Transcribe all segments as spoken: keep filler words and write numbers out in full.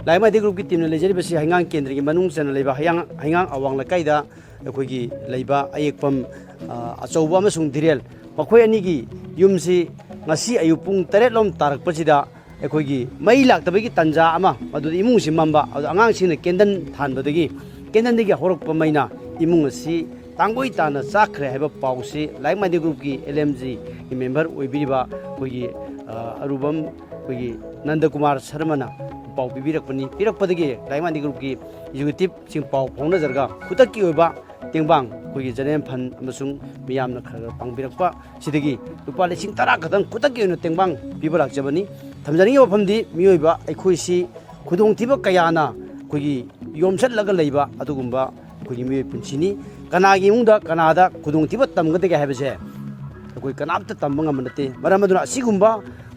ꯂꯥꯏꯃꯥꯏꯗꯤ ꯒ꯭ꯔꯨꯞꯀꯤ ꯇꯤꯝꯅ ꯂꯩꯖꯔꯤꯕꯁꯤ ꯍꯩꯉꯥꯡ ꯀꯦꯟꯗ꯭ꯔꯒꯤ ꯃꯅꯨꯡ ꯆꯟꯅ ꯂꯩꯕ ꯍꯩꯌꯥꯡ-, ꯍꯩꯉꯥꯡ ꯑꯋꯥꯡ ꯂꯩꯀꯥꯏꯗ ꯑꯩꯈꯣꯏꯒꯤ ꯂꯩꯕ ꯑꯌꯦꯛꯄꯝ, ꯑ, ꯑꯆꯧꯕ ꯑꯃꯁꯨꯡ ꯙꯤꯔꯦꯜ, ꯃꯈꯣꯏ ꯑꯅꯤꯒꯤ ꯌꯨꯝꯁꯤ ꯉꯁꯤ ꯑꯌꯨꯛ ꯄꯨꯡ ꯇꯔꯦꯠ ꯂꯣꯝ ꯇꯥꯔꯛꯄꯁꯤꯗ ꯑꯩꯈꯣꯏꯒꯤ ꯃꯩ ꯂꯥꯛꯇꯕꯒꯤ ꯇꯥꯟꯖꯥ ꯑꯃ, ꯃꯗꯨꯗ ꯏꯃꯨꯡꯁꯤ ꯃꯝꯕ, ꯑꯗꯨꯗ ꯑꯉꯥꯡꯁꯤꯡꯅ ꯀꯦꯟꯗꯜ ꯊꯥꯟꯕꯗꯒꯤ ꯀꯦꯟꯗꯜꯗꯒꯤ ꯍꯧꯔꯛꯄ ꯃꯩꯅ ꯏꯃꯨꯡ ꯑꯁꯤ ꯇꯥꯡꯒꯣꯏ ꯇꯥꯅ ꯆꯥꯛꯈ꯭ꯔꯦ ꯍꯥꯏꯕ ꯄꯥꯎꯁꯤ ꯂꯥꯏꯃꯥꯏꯗꯤ ꯒ꯭ꯔꯨꯞꯀꯤ LMG ꯒꯤ ꯃꯦꯝꯕꯔ ꯑꯣꯏꯕꯤꯔꯤꯕ ꯑꯩꯈꯣꯏꯒꯤ, ꯑ, ꯑꯔꯨꯕꯝ ꯑꯩꯈꯣꯏꯒꯤ ꯅꯟꯗꯀꯨꯃꯥꯔ ꯁꯔꯃꯅ ꯄꯥꯎ ꯄꯤꯕꯤꯔꯛꯄꯅꯤ꯫ ꯄꯤꯔꯛꯄꯗꯒꯤ ꯂꯥꯏꯃꯥꯏꯗꯤ ꯒ꯭ꯔꯨꯞꯀꯤ ꯑꯦꯛꯖꯤꯀ꯭ꯌꯨꯇꯤꯕꯁꯤꯡ ꯄꯥꯎ ꯐꯥꯎꯅꯖꯔꯒ ꯈꯨꯗꯛꯀꯤ ꯑꯣꯏꯕ ꯇꯦꯡꯕꯥꯡ ꯑꯩꯈꯣꯏꯒꯤ ꯖꯦꯅꯔꯦꯜ ꯐꯟ ꯑꯃꯁꯨꯡ ꯃꯤꯌꯥꯝꯅ ꯈꯔ ꯈꯔ ꯄꯥꯡꯕꯤꯔꯛꯄ ꯁꯤꯗꯒꯤ ꯂꯨꯄꯥ ꯂꯤꯁꯤꯡ ꯇꯔꯥ ꯈꯛꯇꯪ ꯈꯨꯗꯛꯀꯤ ꯑꯣꯏꯅ ꯇꯦꯡꯕꯥꯡ ꯄꯤꯕ ꯂꯥꯛꯆꯕꯅꯤ꯫ ꯊꯝꯖꯅꯤꯡꯉꯤꯕ ꯋꯥꯐꯝꯗꯤ ꯃꯤꯑꯣꯏꯕ ꯑꯩꯈꯣꯏꯁꯤ ꯈꯨꯗꯣꯡꯊꯤꯕ ꯀꯌꯥꯅ ꯑꯩꯈꯣꯏꯒꯤ ꯌꯣꯝꯁꯤꯜꯂꯒ ꯂꯩꯕ ꯑꯗꯨꯒꯨꯝꯕ ꯑꯩꯈꯣꯏꯒꯤ ꯃꯤꯑꯣꯏ ꯄꯨꯟꯁꯤꯅꯤ꯫ ꯀꯅꯥꯒꯤ ꯏꯃꯨꯡꯗ ꯀꯅꯥꯗ ꯈꯨꯗꯣꯡꯊꯤꯕ ꯇꯝꯒꯗꯒꯦ ꯍꯥꯏꯕꯁꯦ ꯑꯩꯈꯣꯏ ꯀꯅꯥꯝꯇ ꯇꯝꯕ ꯉꯝꯕ ꯅꯠꯇꯦ꯫ ꯃꯔꯝ ꯑꯗꯨꯅ ꯑꯁꯤꯒꯨꯝꯕ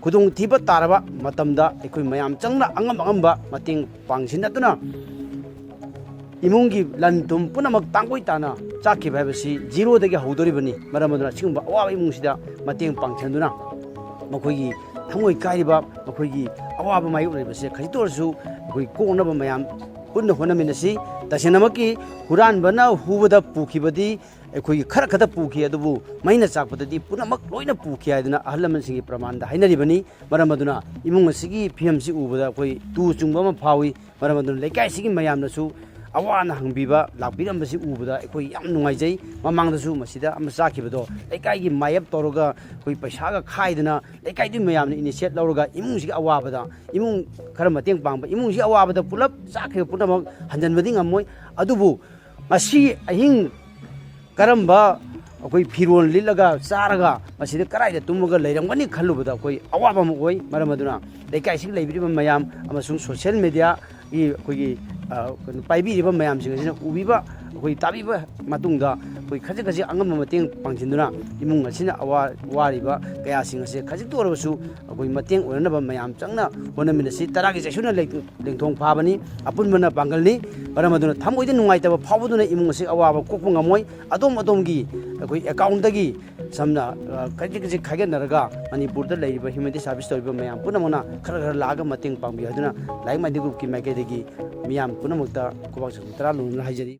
ꯈꯨꯗꯣꯡꯊꯤꯕ ꯇꯥꯔꯕ ꯃꯇꯝꯗ ꯑꯩꯈꯣꯏ ꯃꯌꯥꯝ ꯆꯪꯅ ꯑꯉꯝ ꯑꯉꯝꯕ ꯃꯇꯦꯡ ꯄꯥꯡꯁꯤꯟꯅꯗꯨꯅ ꯏꯃꯨꯡꯒꯤ ꯂꯟ ꯊꯨꯝ ꯄꯨꯝꯅꯃꯛ ꯇꯥꯡꯒꯣꯏ ꯇꯥꯅ ꯆꯥꯛꯈꯤꯕ ꯍꯥꯏꯕꯁꯤ ꯖꯤꯔꯣꯗꯒꯤ ꯍꯧꯗꯣꯔꯤꯕꯅꯤ꯫ ꯃꯔꯝ ꯑꯗꯨꯅ ꯑꯁꯤꯒꯨꯝꯕ ꯑꯋꯥꯕ ꯏꯃꯨꯡꯁꯤꯗ ꯃꯇꯦꯡ ꯄꯥꯡꯁꯤꯟꯗꯨꯅ ꯃꯈꯣꯏꯒꯤ ꯊꯃꯣꯏ ꯀꯥꯏꯔꯤꯕ, ꯃꯈꯣꯏꯒꯤ ꯑꯋꯥꯕ ꯃꯥꯌꯣꯛꯅꯔꯤꯕꯁꯦ ꯈꯖꯤꯛꯇ ꯑꯣꯏꯔꯁꯨ ꯑꯩꯈꯣꯏ ꯀꯣꯛꯅꯕ ꯃꯌꯥꯝ ꯄꯨꯟꯅ ꯍꯣꯠꯅꯃꯤꯟꯅꯁꯤ꯫ ꯇꯁꯦꯡꯅꯃꯛꯀꯤ ꯍꯨꯔꯥꯟꯕꯅ ꯍꯨꯕꯗ ꯄꯨꯈꯤꯕꯗꯤ ꯑꯩꯈꯣꯏꯒꯤ ꯈꯔ ꯈꯛꯇ ꯄꯨꯈꯤ, ꯑꯗꯨꯕꯨ ꯃꯩꯅ ꯆꯥꯛꯄꯗꯗꯤ ꯄꯨꯝꯅꯃꯛ ꯂꯣꯏꯅ ꯄꯨꯈꯤ ꯍꯥꯏꯗꯅ ꯑꯍꯜ ꯂꯃꯟꯁꯤꯡꯒꯤ ꯄ꯭ꯔꯃꯥꯟꯗ ꯍꯥꯏꯅꯔꯤꯕꯅꯤ꯫ ꯃꯔꯝ ꯑꯗꯨꯅ ꯏꯃꯨꯡ ꯑꯁꯤꯒꯤ ꯐꯤꯕꯝꯁꯤ ꯎꯕꯗ ꯑꯩꯈꯣꯏ ꯇꯨ ꯆꯨꯡꯕ ꯑꯃ ꯐꯥꯎꯏ꯫ ꯃꯔꯝ ꯑꯗꯨꯅ ꯂꯩꯀꯥꯏꯁꯤꯒꯤ ꯃꯌꯥꯝꯅꯁꯨ ꯑꯋꯥ ꯑꯅꯥ ꯍꯪꯕꯤꯕ ꯂꯥꯛꯄꯤꯔꯝꯕꯁꯤ ꯎꯕꯗ ꯑꯩꯈꯣꯏ ꯌꯥꯝ ꯅꯨꯡꯉꯥꯏꯖꯩ꯫ ꯃꯃꯥꯡꯗꯁꯨ ꯃꯁꯤꯗ ꯑꯃ ꯆꯥꯈꯤꯕꯗꯣ ꯂꯩꯀꯥꯏꯒꯤ ꯃꯥꯌꯦꯞ ꯇꯧꯔꯒ ꯑꯩꯈꯣꯏ ꯄꯩꯁꯥꯒ ꯈꯥꯏꯗꯅ ꯂꯩꯀꯥꯏꯗꯨꯒꯤ ꯃꯌꯥꯝꯅ initiate ꯂꯧꯔꯒ ꯏꯃꯨꯡꯁꯤꯒꯤ ꯑꯋꯥꯕꯗ, ꯏꯃꯨꯡ ꯈꯔ ꯃꯇꯦꯡ ꯄꯥꯡꯕ ꯏꯃꯨꯡꯁꯤ ꯑꯋꯥꯕꯗ ꯄꯨꯂꯞ ꯆꯥꯈꯤꯕ ꯄꯨꯝꯅꯃꯛ ꯍꯟꯖꯤꯟꯕꯗꯤ ꯉꯝꯃꯣꯏ꯫ ꯑꯗꯨꯕꯨ ꯉꯁꯤ ꯑꯍꯤꯡ ꯀꯔꯝꯕ ꯑꯩꯈꯣꯏ ꯐꯤꯔꯣꯜ ꯂꯤꯠꯂꯒ ꯆꯥꯔꯒ ꯃꯁꯤꯗ ꯀꯗꯥꯏꯗ ꯇꯨꯝꯃꯒ ꯂꯩꯔꯝꯒꯅꯤ ꯈꯜꯂꯨꯕꯗ ꯑꯩꯈꯣꯏ ꯑꯋꯥꯕ ꯑꯃ ꯑꯣꯏ꯫ ꯃꯔꯝ ꯑꯗꯨꯅ ꯂꯩꯀꯥꯏꯁꯤꯒꯤ ꯂꯩꯕꯤꯔꯤꯕ ꯃꯌꯥꯝ ꯑꯃꯁꯨꯡ social mediaꯒꯤ ꯑꯩꯈꯣꯏꯒꯤ, ꯑ, ꯀꯩꯅꯣ, ꯄꯥꯏꯕꯤꯔꯤꯕ ꯃꯌꯥꯝꯁꯤꯡ ꯑꯁꯤꯅ ꯎꯕꯤꯕ, ꯑꯩꯈꯣꯏ ꯇꯥꯕꯤꯕ ꯃꯇꯨꯡꯗ ꯑꯩꯈꯣꯏ ꯈꯖꯤꯛ ꯈꯖꯤꯛ ꯑꯉꯝꯕ ꯃꯇꯦꯡ ꯄꯥꯡꯁꯤꯟꯗꯨꯅ ꯏꯃꯨꯡ ꯑꯁꯤꯅ ꯑꯋꯥ-, ꯋꯥꯔꯤꯕ ꯀꯌꯥꯁꯤꯡ ꯑꯁꯦ ꯈꯖꯤꯛꯇ ꯑꯣꯏꯔꯕꯁꯨ ꯑꯩꯈꯣꯏ ꯃꯇꯦꯡ ꯑꯣꯏꯅꯅꯕ ꯃꯌꯥꯝ ꯆꯪꯅ ꯍꯣꯠꯅꯃꯤꯟꯅꯁꯤ꯫ ꯇꯔꯥꯒꯤ ꯆꯩꯁꯨꯅ ꯂꯦꯡ-, ꯂꯦꯡꯊꯣꯡ ꯐꯥꯕꯅꯤ, ꯑꯄꯨꯟꯕꯅ ꯄꯥꯡꯒꯜꯅꯤ꯫ ꯃꯔꯝ ꯑꯗꯨꯅ ꯊꯃꯣꯏꯗ ꯅꯨꯡꯉꯥꯏꯇꯕ ꯐꯥꯎꯕꯗꯨꯅ ꯏꯃꯨꯡ ꯑꯁꯤ ꯑꯋꯥꯕ ꯀꯣꯛꯄ ꯉꯝꯃꯣꯏ꯫ ꯑꯗꯣꯝ ꯑꯗꯣꯝꯒꯤ ꯑꯩꯈꯣꯏ accountꯗꯒꯤ ꯁꯝꯅ, ꯑ, ꯈꯖꯤꯛ ꯈꯖꯤꯛ ꯈꯥꯏꯒꯠꯅꯔꯒ ꯃꯅꯤꯄꯨꯔꯗ ꯂꯩꯔꯤꯕ humanity service ꯇꯧꯔꯤꯕ ꯃꯌꯥꯝ ꯄꯨꯝꯅꯃꯛꯅ ꯈꯔ ꯈꯔ ꯂꯥꯛꯑꯒ ꯃꯇꯦꯡ ꯄꯥꯡꯕꯤꯌꯨ ꯍꯥꯏꯗꯨꯅ Like Minded Groupꯀꯤ ꯃꯥꯏꯀꯩꯗꯒꯤ ꯃꯤꯌꯥꯝ ꯄꯨꯝꯅꯃꯛꯇ ꯈꯨꯕꯥꯛ ꯆꯟꯕ ꯇꯔꯥ ꯂꯣꯟꯅ ꯍꯥꯏꯖꯔꯤ꯫